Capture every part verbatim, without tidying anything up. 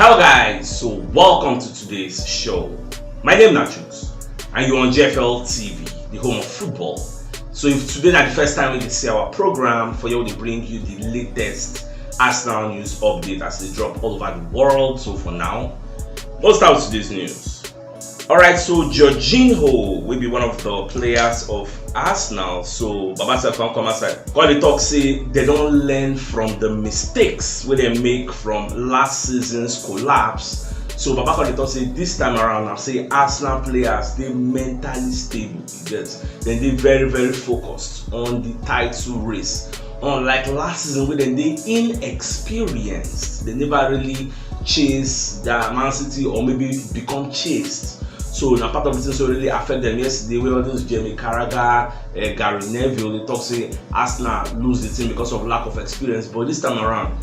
Hello guys, so welcome to today's show. My name na Chuks and you're on G F L T V, the home of football. So if today na the first time you see our program, for you we dey bring you the latest Arsenal news update as they drop all over the world. So for now, let's start with today's news. Alright, so Jorginho will be one of the players of Arsenal. So Baba sef come come outside, come dey talk say they don't learn from the mistakes wey they make from last season's collapse. So Baba come dey talk say this time around, I say Arsenal players dey mentally stable. Yes, then they very very focused on the title race. Unlike last season, where then they inexperienced, they never really chase their Man City or maybe become chased. So now part of the things wey really affect them yesterday, where all those Jamie Carragher, uh, Gary Neville, they talk say Arsenal lose the team because of lack of experience. But this time around,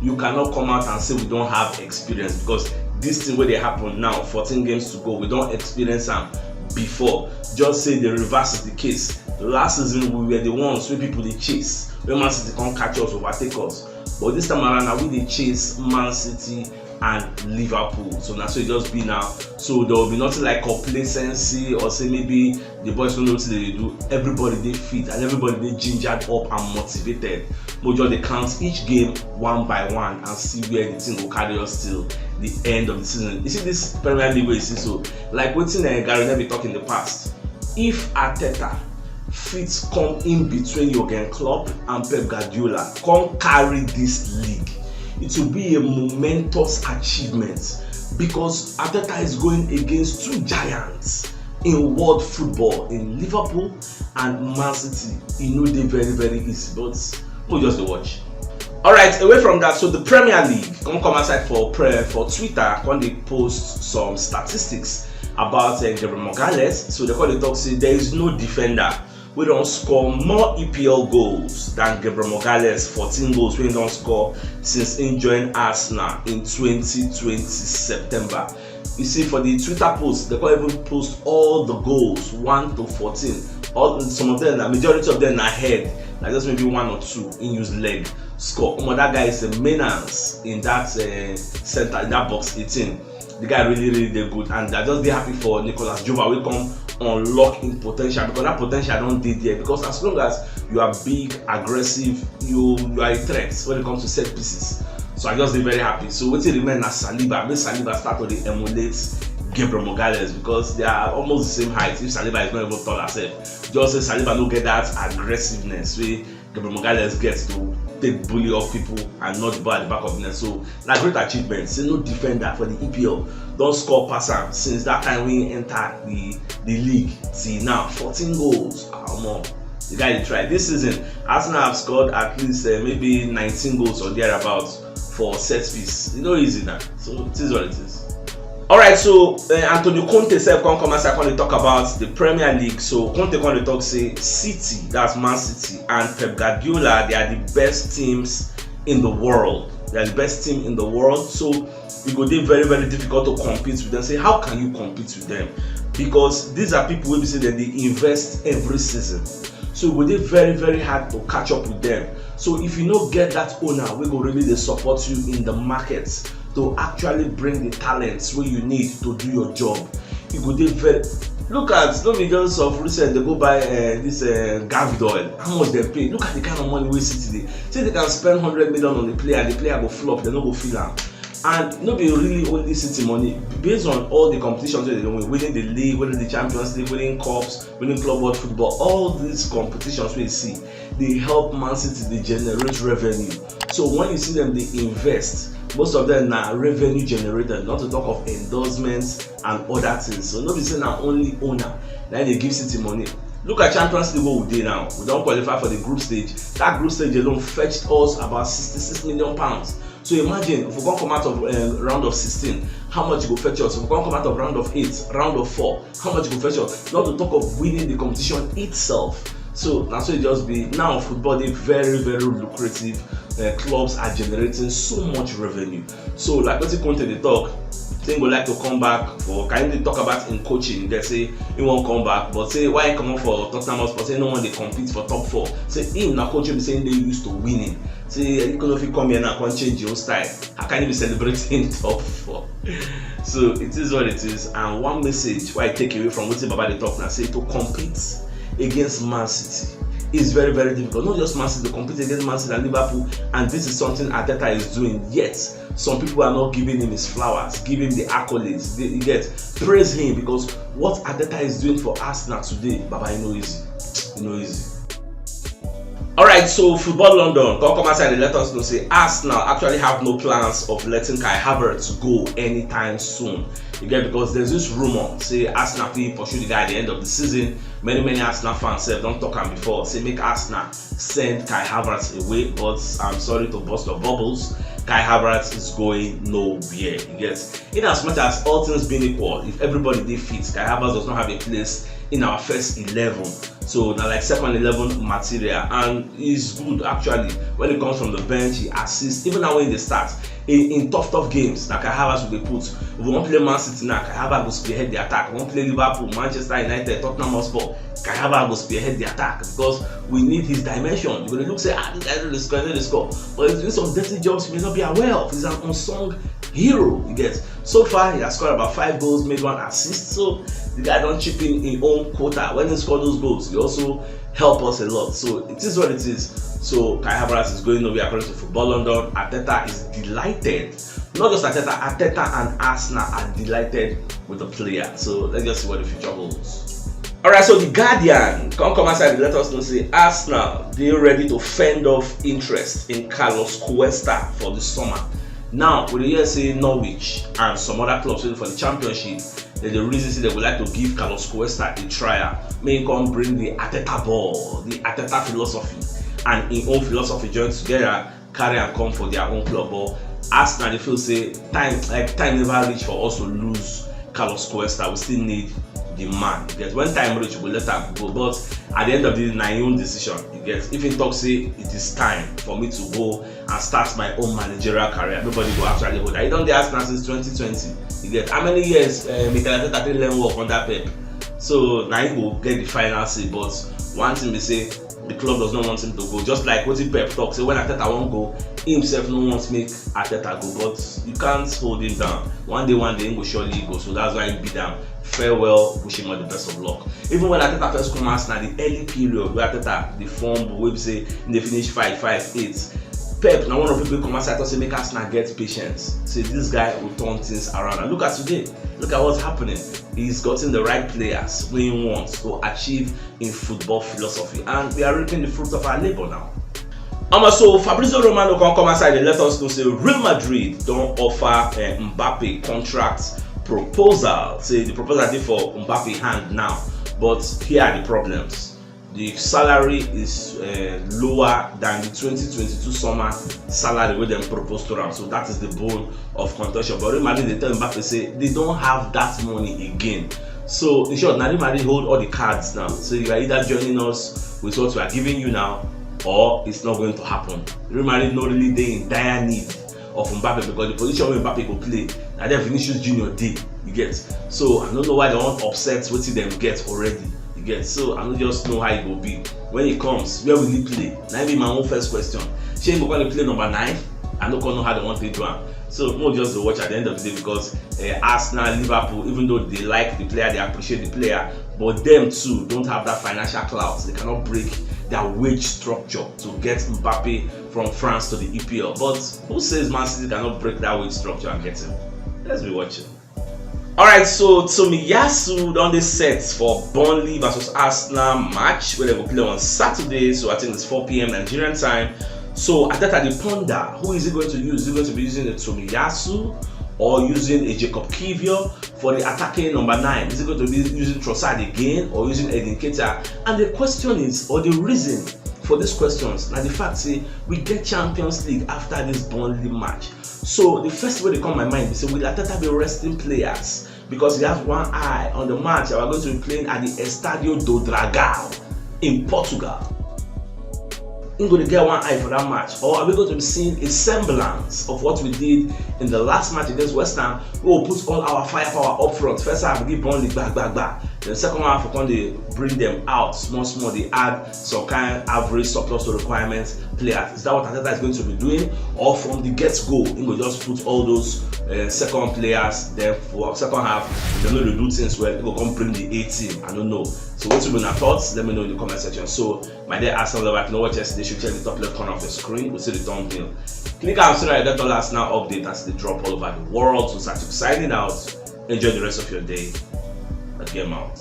you cannot come out and say we don't have experience, because this thing where they happen now, fourteen games to go, we don't experience them before. Just say the reverse is the case. Last season we were the ones where people they chase, when Man City can't catch us, overtake us. But this time around, now we they chase Man City and Liverpool. So that's what it just be now. So there will be nothing like complacency or say maybe the boys don't know what they do. Everybody they fit and everybody they gingered up and motivated. We just they count each game one by one and see where the thing will carry us till the end of the season. You see this Premier League way, you see, so like wetin uh, Gary Neville talk in the past. If Arteta fit come in between Jurgen Klopp and Pep Guardiola, come carry this league, it will be a momentous achievement, because Arteta is going against two giants in world football, in Liverpool and Man City. E no dey very very easy, but we just dey watch. Alright, away from that, so the Premier League come come outside for prayer for Twitter, come dey post some statistics about uh, Gabriel Magalhaes. So they call the talk say there is no defender wey don score more E P L goals than Gabriel Magalhaes, fourteen goals wey he don score since he join Arsenal in twenty twenty September. You see, for the Twitter post, they can't even post all the goals, one to fourteen. All some of them, the majority of them are head, like just maybe one or two in use leg score. Omo, that guy is a menace in that uh, center, in that box eighteen. The guy really, really did good, and I just be happy for Nicolas Jova. We come unlock in potential, because that potential don't did there. Because as long as you are big, aggressive, you you are a threat when it comes to set pieces. So I just be very happy. So wetin remain na Saliba. Make Saliba start to dey emulate Gabriel Magalhaes, because they are almost the same height. If Saliba is not even tall herself, just say Saliba no get that aggressiveness wey Gabriel Magalhaes gets to take bully off people and not the ball at the back of the net. So na great achievement. Say no defender for the E P L don score pass am since that time when he enter the the league till now. Fourteen goals. Ah, omo. The guy dey try. This season, Arsenal have scored at least uh, maybe nineteen goals or thereabouts for set piece. E no easy now. So it is what it is. Alright, so uh, Antonio Conte sef come come outside come dey talk about the Premier League. So Conte come dey talk say City, that's Man City, and Pep Guardiola, they are the best teams in the world. They are the best team in the world. So e go dey very very difficult to compete with them. Say how can you compete with them? Because these are people wey be say dem dey invest every season. So e go dey very very hard to catch up with them. So if you no get that owner wey go really dey support you in the market to actually bring the talents wey you need to do your job, e go dey very look at no be just of recent they go buy uh, this uh, Gavid oil. How much they pay? Look at the kind of money wey City dey. Say they can spend hundred million on the player, the player go flop, they no go feel am. And no be really only City money. Based on all the competitions wey they don win, winning the league, winning the Champions League, winning cups, winning club world football, all these competitions wey you see dey help Man City dey generate revenue. So when you see them dey invest, most of them na revenue generated, not to talk of endorsements and other things. So no be say na only owner na dey give City money. Look at Champions League wey we dey now. We don qualify for the group stage. That group stage alone fetched us about sixty-six million pounds. So imagine if we come come out of uh, round of sixteen, how much e go fetch us? If we come come out of round of eight, round of four, how much e go fetch us? Not to talk of winning the competition itself. So na so e just be now. Football dey very very lucrative uh, clubs are generating so much revenue. So like wetin Conte dey talk, say he go like to come back for, can he talk about in coaching? They say he won't come back, but say why he come up for Tottenham Hotspur? Say no one they compete for top four. Say him na coach be saying they used to winning. Say you can if you come here now, can change your style. How can you be celebrating top four? So it is what it is. And one message why I take away from what Baba dey talk now, say to compete against Man City is very, very difficult. Not just Man City, to compete against Man City and Liverpool, and this is something Arteta is doing. Yet some people are not giving him his flowers, give him the accolades. They, you get, praise him, because what Arteta is doing for Arsenal today, Baba, you know easy, you know easy. All right, so Football London come come outside and let us know say Arsenal actually have no plans of letting Kai Havertz go anytime soon. You get, because there's this rumor say Arsenal fit pursue the guy at the end of the season. Many many Arsenal fans sef don talk am before, say make Arsenal send Kai Havertz away, but I'm sorry to burst your bubbles, Kai Havertz is going nowhere. You get, in as much as all things being equal, if everybody dey fit, Kai Havertz does not have a place in our first eleven. So na like second eleven material, and he's good actually. When he comes from the bench, he assists. Even now when he start in, in tough tough games, like Kai Havertz will be put. If we wan play Man City now, Kai Havertz go spearhead the attack. We wan play Liverpool, Manchester United, Tottenham Hotspur, Kai Havertz go spearhead the attack, because we need his dimension. You go dey look say, ah, this guy no dey score, no dey score, but he's doing some dirty jobs you may not be aware of. He's an unsung hero. You get, so far he has scored about five goals, made one assist. So the guy don chip in his own quota. When he score those goals, he also help us a lot. So it is what it is. So Kai Havertz is going nowhere according to Football London. Arteta is delighted. Not just Arteta, Arteta and Arsenal are delighted with the player. So let's just see what the future holds. All right, so the Guardian come come outside and let us know say Arsenal dey ready to fend off interest in Carlos Cuesta for the summer. Now we dey hear say Norwich and some other clubs wey dey for the Championship, they dey reason say they would like to give Carlos Cuesta a trial, make him come bring the Arteta ball, the Arteta philosophy, and his own philosophy join together, carry am come for their own club. But Arsenal dey feel say time, like, time never reach for us to lose Carlos Cuesta. We still need the man. You get, when time reach, we go let am go. But at the end of the day, na him own decision. You get, if he talk say it is time for me to go and start my own managerial career, nobody go actually hold am. He don dey Arsenal since twenty twenty. You get, how many years uh, Mikel Arteta take learn work under Pep? So na him go get the final say. But one thing be say, the club does not want him to go. Just like wetin Pep talk say when Arteta wan go, himself no want make Arteta go. But you can't hold him down. One day, one day, he go surely go. So that's why he bid am farewell, wish him all the best of luck. Even when Arteta first come Arsenal, the early period where Arteta dey form, wey be say they finish five, five, eight, Pep na one of the people come outside talk say make Arsenal get patience. Say this guy will turn things around. And look at today. Look at what's happening. He's gotten the right players wey he wants to achieve in football philosophy, and we are reaping the fruits of our labor now. Omo, so Fabrizio Romano come come outside and let us know say Real Madrid don offer uh, Mbappe contract proposal. Say the proposal dey for Mbappe hand now, but here are the problems. The salary is uh, lower than the twenty twenty-two summer salary wey dem propose to am. So that is the bone of contention. But Real Madrid dey tell Mbappe say they don't have that money again. So in short, na Real Madrid hold all the cards now. So you are either joining us with what we are giving you now, or it's not going to happen. Real Madrid no really dey in dire need of Mbappe, because the position where Mbappe go play, na there Vinicius Junior dey. You get? So I don't know why they want upset wetin dem get already. You get? So I don't just know how it will be when he comes. Where will he play? That be my own first question. Shey he go come play number nine? I no come know how they want to do am. So we'll just watch at the end of the day, because uh, Arsenal, Liverpool, even though they like the player, they appreciate the player, but them too don't have that financial clout. They cannot break their wage structure to get Mbappe from France to the E P L. But who says Man City cannot break that wage structure and get him? Let's be watching. All right, so Tomiyasu don dey set for Burnley versus Arsenal match wey dem go play on Saturday. So I think it's four p.m. Nigerian time. So Arteta dey ponder, who is he going to use? Is he going to be using a Tomiyasu or using a Jacob Kivior for the attacking number nine? Is he going to be using Trossard again or using Edin Ketia? And the question is, or the reason for these questions, na the fact say we get Champions League after this Burnley match. So the first way dey come my mind be say, will Arteta be resting players? Because he has one eye on the match that we're going to be playing at the Estadio do Dragão in Portugal. He go dey get one eye for that match, or are we going to be seeing a semblance of what we did in the last match against West Ham? We will put all our firepower up front. First half, we give Burnley back, back, back. Then second half, we come dey bring them out small, small. They add some kind average surplus to requirements players. Is that what Arteta is going to be doing? Or from the get-go, he go just put all those uh, second players there for second half? They no dey do things well. He go come bring the A team. I don't know. So what's your thoughts? Let me know in the comment section. So my dear Arsenal lover, if you know what yesterday, you should check the top left corner of your screen. We see the thumbnail. Click on so that you get all Arsenal update as they drop all over the world. So Satuk signing out. Enjoy the rest of your day. At Game Out.